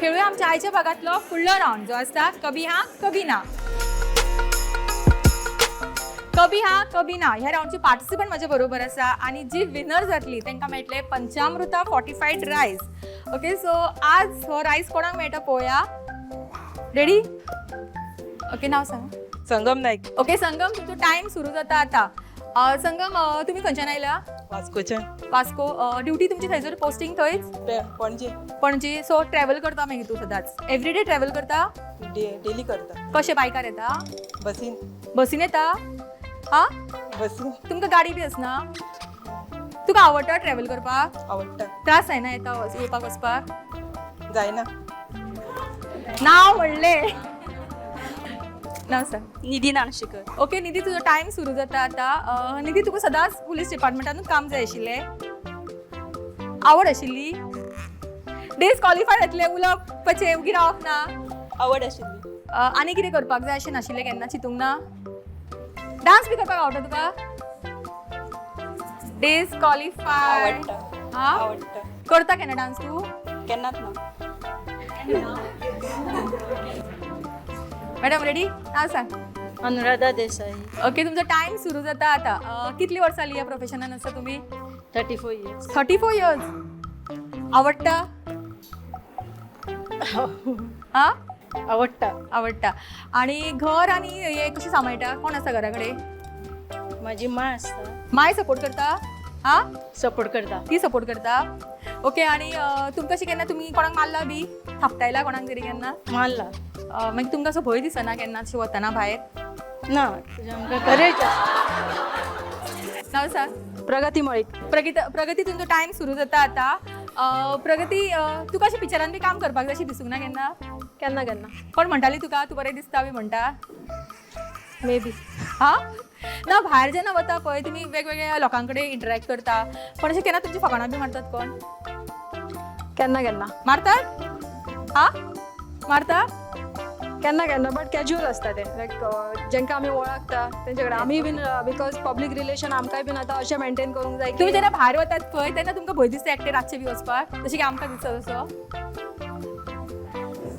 खेळूया आमच्या आयच्या भागातलो फुडलो रावंड जो आसता कभी हा कभी ना. कभी हा कभी ना ह्या रावंडची पार्टिसिपंट माझ्या बरोबर आसा आणि जी विनर जातली तांकां मेळटले पंचामृता फॉर्टिफायड रायस. ओके, सो आज हो रायस कोणाक मेळटा पळोवया. रेडी? ओके, नाव सांग. संगम नाईक. ओके संगम, तुमचो टायम सुरू जाता आता. संगम, तुम्ही खंयच्यान आयला? वास्कोचे. वास्को. ड्युटी तुमची थंयसर, पोस्टिंग थंयच? पणजे. पणजी. सो ट्रॅव्हल करता मागीर तूं सदांच, एवरीडे ट्रॅव्हल करता? डेली करता. कशें, बायकार येता? बसीन. बसीन येता? हा? बसीन. तुमकां गाडी बी आसना? तुका आवडटा ट्रॅव्हल करपाक? आवडटा. त्रास जायना येता येवपाक वचपाक? जायना. नाव म्हणलें, नाव सांग. निधी नाणशेकर. ओके निधी, तुजो टायम सुरू जाता आता. निधी, तुका सदांच पुलीस डिपार्टमेंटानूच काम जाय आशिल्लें, आवड आशिल्ली? डिसक्वॉलिफाय जातलें, उलोवपाचें, उगी रावप ना. आवड आशिल्ली. आनी कितें करपाक जाय अशें नाशिल्लें केन्ना चिंतूंक ना? डान्स बी करपाक आवडटा तुका? डिसक्वॉलिफाय. आवडटा. हा? आवडटा. करता केन्ना डान्स तूं? केन्नाच ना. Madam ready? नाव सांग. अनुराधा देसाई. ओके, तुमचो टायम सुरू जाता आता. कितली वर्सां जाली ह्या प्रोफेशनान आसा तुमी? 34 इयर्स. 34 इयर्स. आवडटा? हा? आवडटा. आवडटा. आणि घर आणि हे कशें सांबाळटा? कोण आसा घरा कडेन? म्हाजी माँ आसता. माय सपोर्ट करता? हा? सपोर्ट करता. ती सपोर्ट करता. ओके, आणि तुमकां अशें केन्ना तुमी कोणाक मारला बी, थापटायला कोणाक तरी केन्ना? मारला. मागीर तुमकां असो भंय दिसना केन्ना अशें वतना भायर? ना, तुझ्या आमकां करेज. नाव सांग. प्रगती मळीक. प्रगती, प्रगती, तुमचो टायम सुरू जाता आता. प्रगती, तुका अशें पिक्चरान बी काम करपाक जाय अशें दिसूंक ना केन्ना? केन्ना केन्ना. कोण म्हणटाली तुका तूं बरें दिसता बी म्हणटा? May be. हा ना, भायर जेन्ना वता पळय तुमी वेगवेगळ्या लोकां कडेन इंटरॅक्ट करता, पण अशें केन्ना तुमची फकाणां बी मारतात कोण? केन्ना केन्ना. मारतात? हा, मारता? केन्ना केन्ना, बट कॅज्युअल आसता ते, लायक जेंकां आमी वळखता तेंचे कडेन आमी बीन, because public relation आमकांय बीन आतां अशें मेंटेन करूंक जाय की तुमी जेन्ना भायर वतात पळय तेन्ना तुमकां भंय दिसता एकटे रातचे बी वचपाक, जशें की आमकां दिसता तसो?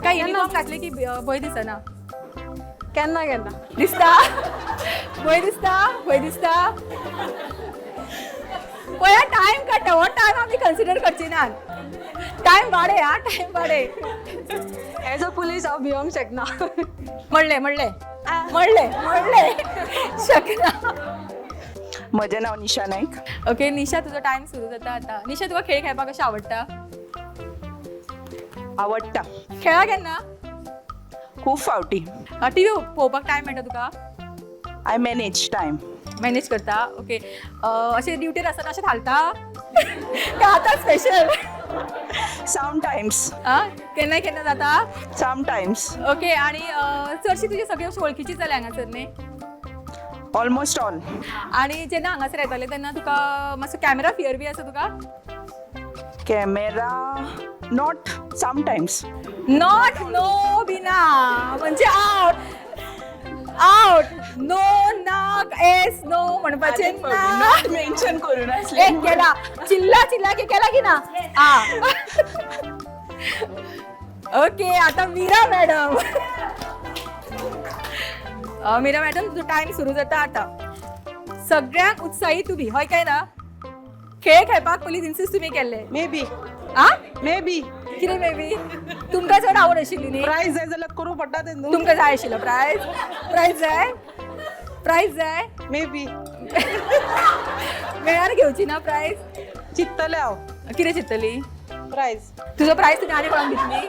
काय युनिफॉर्म घातले की भंय दिसना? केन्ना केन्ना. दिसता भंय? दिसता भंय? दिसता पळया, टायम काडटा. हो टायम आमी कन्सिडर करची नात. टायम वाडय, हा, टायम वाडय. एज अ पुलीस हांव भियोंक शकना. म्हणलें, म्हणलें, म्हणलें, म्हणलें, शकना. म्हजें नांव निशा नाईक. ओके निशा, तुजो टायम सुरू जाता आता. निशा, तुका खेळ खेळपाक कशें आवडटा? आवडटा. खेळा केन्ना? खूब फावटी. टीव्ही पळोवपाक टायम मेळटा तुका? I manage time. Manage करता. ओके, अशें ड्युटीर आसतना अशें घालता काय आतां स्पेशल? समटायम्स. आं, केन्ना केन्ना जाता? समटायम्स. ओके, आणि चडशी तुजी सगळी अशी वळखीची जाल्या हांगासर न्ही? Almost all. आणि जेन्ना हांगासर येताले तेन्ना तुका मातसो कॅमेरा फियर बी आसा तुका? Camera not sometimes. Not no बी ना म्हणजे आउट, आउट. नो ना, एस नो म्हणपाचें ना. Not mention करूं नासलें. एक केला, चिल्ला चिल्ला की केला की ना. आ, ओके, आता मीरा मॅडम. मीरा मॅडम, तुझो टायम सुरू जाता आता. सगळ्यांक उत्साही तुमी, हय काय ना? खेळ खेळपाक पयलीं इन्सिस्ट तुमी केल्ले. May be. Ah? May be. कितें मे बी? तुमकां चड आवड आशिल्ली न्ही? प्रायज जाय जाल्यार करूं पडटा तें न्हू. तुमकां जाय आशिल्लो प्रायज? प्रायज जाय? प्रायज जाय? May be. मेळ्यार घेवची ना प्रायज? चिंततलें हांव. कितें चिंततली? प्रायज. तुजो प्रायज तुमी आनी कोणाक दितली?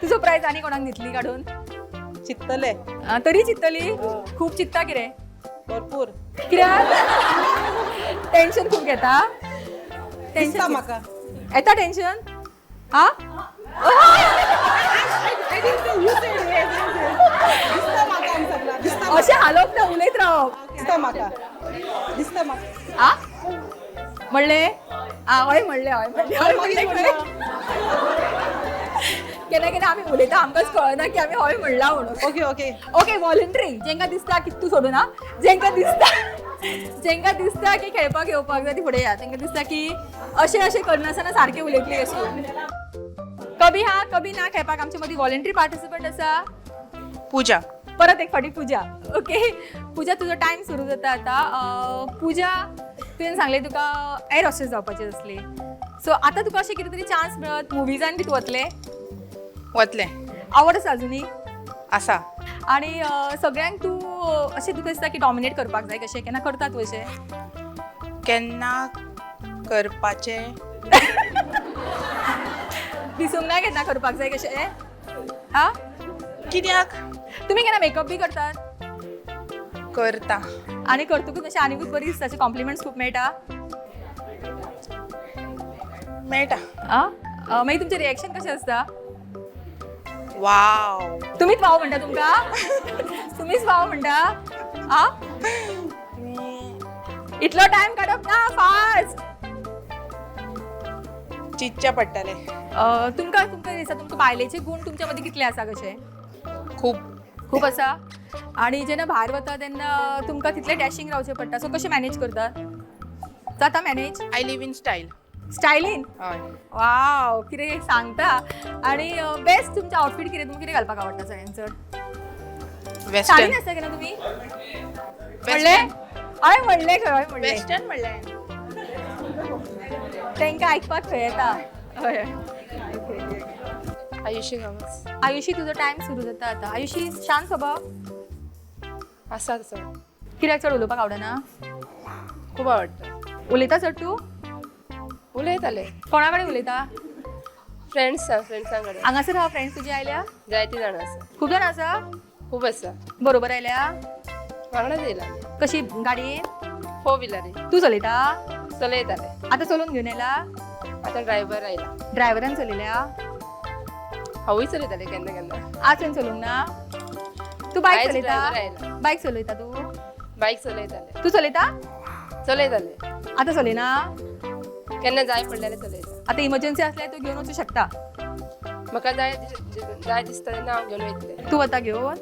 तुजो प्रायज आनी कोणाक दितली काडून? चिंततलें. तरी चिंततली? खूब चिंतता कितें? भरपूर. कित्याक टेन्शन खूब घेता? दिसता टेन्शन म्हाका. येता टेन्शन? हा. दिसता म्हाका आनी सगळां दिसता. अशें हालोवप ना, उलयत रावप. दिसता म्हाका, दिसता म्हाका. आ, म्हणलें? आ, हय म्हणलें, हय म्हणलें, हय म्हणलें खरें. केन्ना केन्ना आमी उलयता, आमकांच कळना की आमी हय म्हणलां म्हणून. Okay okay. ओके, वॉलंटरी जेंका दिसता की तूं सोडून हा, जेंका दिसता, जेंका दिसता की खेळपाक येवपाक जाय ती फुडें या. तेंका दिसता की अशें अशें करनासतना सारकें उलयतली अशी. कभी हा कभी ना खेळपाक आमच्या मदीं वॉलेंटरी पार्टिसिपंट आसा. पूजा. परत एक फावटी पूजा. ओके पूजा, तुजो टायम सुरू जाता आतां. पूजा, तुवें सांगलें तुका एअर हॉस्टेस जावपाची आसली, सो आतां तुका अशें कितें तरी चान्स मेळत मुवीजान बी तूं वतलें? वतलें. आवड आसा अजुनूय? आसा. आनी सगळ्यांक तूं अशें तुका दिसता की डॉमिनेट करपाक जाय कशें? केन्ना करता तूं अशें? केन्ना करपाचें? दिसूंक ना केन्ना करपाक जाय कशें? आ? कित्याक? तुमी केन्ना मेकअप बी करतात? करता. आनी करतकूच मातशें आनीकूच बरी दिसता, अशें कॉम्प्लिमेंट्स खूब मेळटा? मेळटा. आ, मागीर तुमचें रिएक्शन कशें आसता? वाव. तुमीच वाव म्हणटा तुमकां? तुमीच वाव म्हणटा? आ, इतलो टायम काडप ना, फास्ट. चिंतचें पडटलें. तुमकां तुमकां दिसता तुमकां बायलेचे गूण तुमच्या मदीं कितले आसा कशे? खूब. खूब आसा. आनी जेन्ना भायर वता तेन्ना तुमकां तितलें डॅशिंग रावचें पडटा, सो कशें मॅनेज करतात? जाता manage? I live in style. स्टायलीन? हय. वाव, कितें सांगता. आनी बेस्ट तुमचें आउटफीट कितें? तुमकां कितें घालपाक आवडटा सगळ्यान चड? साडी वेस्टर्न. न्हेसता केन्ना तुमी? म्हणलें, हय म्हणलें खंय, हय म्हणलें. वेस्टर्न म्हणलें. तांकां आयकपाक खंय येता. हय. आयुषी गांवस. आयुषी, तुजो टायम सुरू जाता आतां. आयुषी, शांत स्वभाव? आसा तसो. कित्याक, चड उलोवपाक आवडना? खूब आवडटा. उलयता चड तूं? उलयताले. कोणा कडेन उलयता? फ्रेंड्स आसा, फ्रेंड्सां कडेन. हांगासर हा फ्रेंड्स तुजी आयल्या? जायती जाणां आसा. खूब जाण आसा? खूब आसा. बरोबर आयल्या? वांगडाच येयला. कशी गाडयेन? फोर व्हिलरी. तूं चलयता? चलयताले. आतां चलोवन घेवन येयला? आतां ड्रायव्हर आयला. ड्रायव्हरान चलयल्या? हांवूय चलयताले केन्ना केन्ना. आज तुवें चलोवंक ना? तूं बायक आयज चलयता? driver आयला. बायक चलयता तूं? बायक चलयताले. तूं चलयता? चलयताले. आतां चलयना? केन्ना जाय पडल्यार चलयता. आतां इमर्जन्सी आसल्यार तूं घेवन वचूं शकता? म्हाका जाय जाय दिसता तेन्ना हांव घेवन वयतलें. तूं वता घेवन?